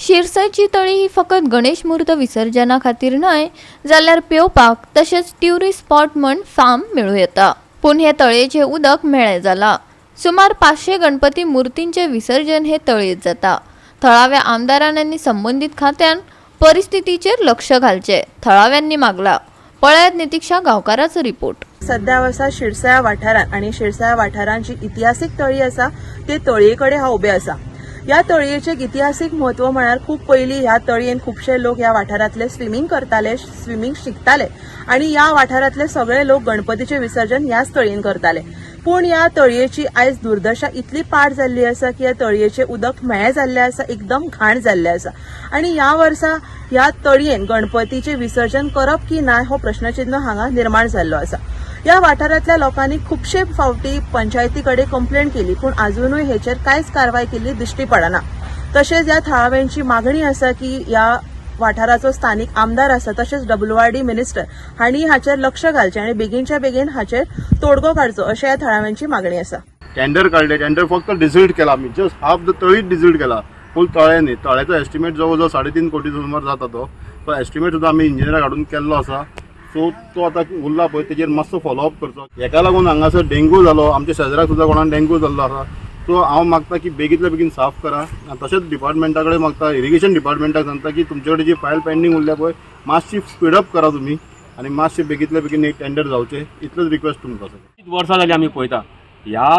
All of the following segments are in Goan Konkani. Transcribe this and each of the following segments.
शिरसयची तळी ही फकत गणेश मूर्त विसर्जना खातीर न्हय जाल्यार पेंवपाक तशेंच ट्युरिस्ट स्पॉट म्हण फाम मेळूं येता. पूण हे तळयेचें उदक म्हेळें जालां. सुमार 500 गणपती मूर्तींचें विसर्जन हे तळयेंत जाता. थळाव्या आमदारान आनी संबंदीत खात्यान परिस्थितीचेर लक्ष घालचें थळाव्यांनी मागला. पळयात नितिक्षा गांवकाराचो रिपोर्ट. सध्या हांव आसा शिरसाया वाठारांत आनी शिरसाया वाठारांत जी इतिहासीक तळी आसा ते तळये कडेन हांव उबें आसा. ह्या तळयेचें इतिहासीक म्हत्व म्हळ्यार खूब पयलीं ह्या तळयेन खुबशे लोक ह्या वाठारांतले स्विमींग करताले, स्विमींग शिकताले आनी ह्या वाठारांतले सगळे लोक गणपतीचें विसर्जन ह्याच तळयेन करताले. पूण ह्या तळयेची आयज दुर्दशा इतली पाड जाल्ली आसा की ह्या तळयेचें उदक म्हेळें जाल्लें आसा, एकदम घाण जाल्लें आसा आनी ह्या वर्सा ह्या तळयेन गणपतीचें विसर्जन करप की ना हो प्रश्नचिन्ह हांगा निर्माण जाल्लो आसा. ह्या वाठारांतल्या लोकांनी खुबशे फावटी पंचायती कडेन कंप्लेन केली, पूण आजुनूय हेचेर कांयच कारवाय केल्ली दिश्टी पडना. तशेंच ह्या थळाव्यांची मागणी आसा की ह्या वाठाराचो स्थानीक आमदार आसा तशेंच डब्ल्यूआरडी मिनिस्टर हांणी हाचेर लक्ष घालचें आनी बेगीनच्या बेगीन हाचेर तोडगो काडचो अशें ह्या थळाव्यांची मागणी आसा. टेंडर काडले, टेंडर फक्त डिसिल्ट केला आमी, जस्ट हाफ the तळीच डिसिल्ट केला, फूल तळें न्ही. तळ्याचो एस्टिमेट जवळ जवळ 3.5 कोटी सुमार जाता. तो तो एस्टिमेट सुद्दां आमी इंजिनियराक हाडून केल्लो आसा. सो तो आतां उरला पळय, तेजेर मातसो फॉलोअप करचो. हेका लागून हांगासर डेंगू जालो, आमच्या शेजराक सुद्दां कोणाक डेंगू जाल्लो आसा. सो हांव मागता की बेगीतल्या बेगीन साफ करा आनी तशेंच डिपार्टमेंटा कडेन मागता, इरिगेशन डिपार्टमेंटाक सांगता की तुमचे कडेन जी फायल पेंडींग उरल्या पळय, मातशी स्पिडअप करा तुमी आनी मातशें बेगीतल्या बेगीन एक टेंडर जावचें, इतलोच रिक्वेस्ट तुमकां आसा. वर्सां जालीं आमी पळयता, ह्या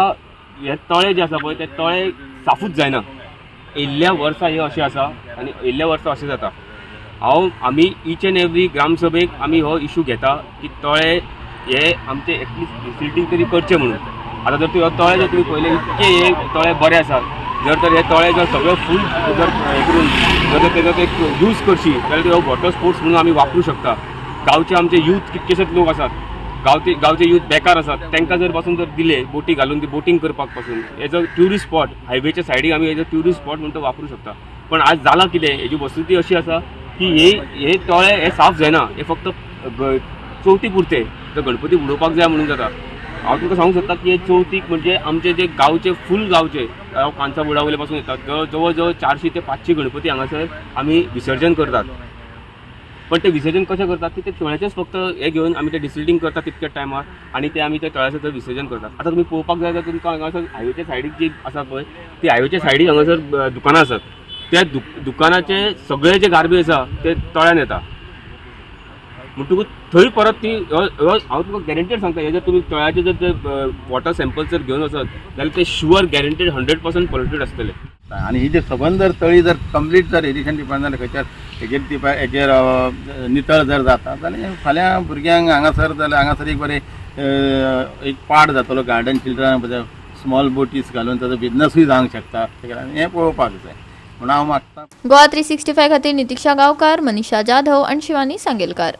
हे तळे जे आसा पळय, ते तळे साफूच जायना. येयल्ल्या वर्सा हे अशें आसा आनी येयल्ल्या वर्सा अशें जाता. हांव आमी इच एंड एवरी ग्रामसभेक आमी हो इशू घेता की तळे हे आमचे एटलिस्ट डिसिल्टींग तरी करचे म्हणून. आतां जर तुवें तळे जर तुमी पळयले, इतके हे तळे बरे आसात. जर तर हे तळे जर सगळे फूल जर हे करून जर तर तेजो एक यूज करशी जाल्यार ते वॉटर स्पोर्ट्स म्हणून आमी वापरूं शकता. गांवचे आमचे यूथ, कितकेशेच लोक आसात, गांवचे गांवचे यूथ बेकार आसात, तांकां जर पासून जर दिले बोटी घालून ती बोटींग करपाक पासून, एज अ ट्युरिस्ट स्पॉट, हायवेच्या सायडीक आमी एज अ ट्युरिस्ट स्पॉट म्हणून तो वापरूं शकता. पण आज जालां कितें, हेजी वस्तुस्थिती अशी आसा की हे हे तळे हे साफ जायना. हे फक्त चवथी पुरते, जर गणपती उडोवपाक जाय म्हणून जाता. हांव तुमकां सांगूंक सोदता की हे चवथीक म्हणजे आमचे जे गांवचे, फूल गांवचे, हांव कांसा बुडा वयले पासून येतात, जवळ जवळ जवळ 400 ते 500 गणपती हांगासर आमी विसर्जन करतात. पण ते विसर्जन कशें करतात की ते तळ्याचेच फक्त हे घेवन आमी ते डिसिल्टींग करतात तितक्या टायमार आनी ते आमी ते तळ्याचें थंय विसर्जन करतात. आतां तुमी पळोवपाक जाय जाल्यार तुमकां हांगासर हायवेच्या सायडीक जी आसा पळय, ती हायवेच्या सायडीक हांगासर दुकानां आसात. त्या दुकानाचे सगळे जे गार्बेज आसा ते तळ्यान येता. म्हणटकूच थंय परत ती हांव तुमकां गॅरंटेड सांगता, हे जर तुमी तळ्याचे जर ते वॉटर सॅम्पल जर घेवन वचत जाल्यार ते शुअर गॅरंटेड 100% पॉल्युटेड आसतले. आनी ही जी सबंद जर तळी जर कंप्लीट जर इरिगेशन डिपार्टमेंट खंयच्या हेजेर ती हेजेर नितळ जर जाता जाल्यार फाल्यां भुरग्यांक हांगासर जाल्यार हांगासर एक बरें एक पार्ट जातलो. गार्डन चिल्ड्रन स्मॉल बोटीस घालून ताजो बिजनसूय जावंक शकता. हें पळोवपाक जाय म्हणून हांव मागता. गोवा 365 खातीर नितिक्षा गांवकार, मनीषा जाधव आणि शिवानी सांगेलकार.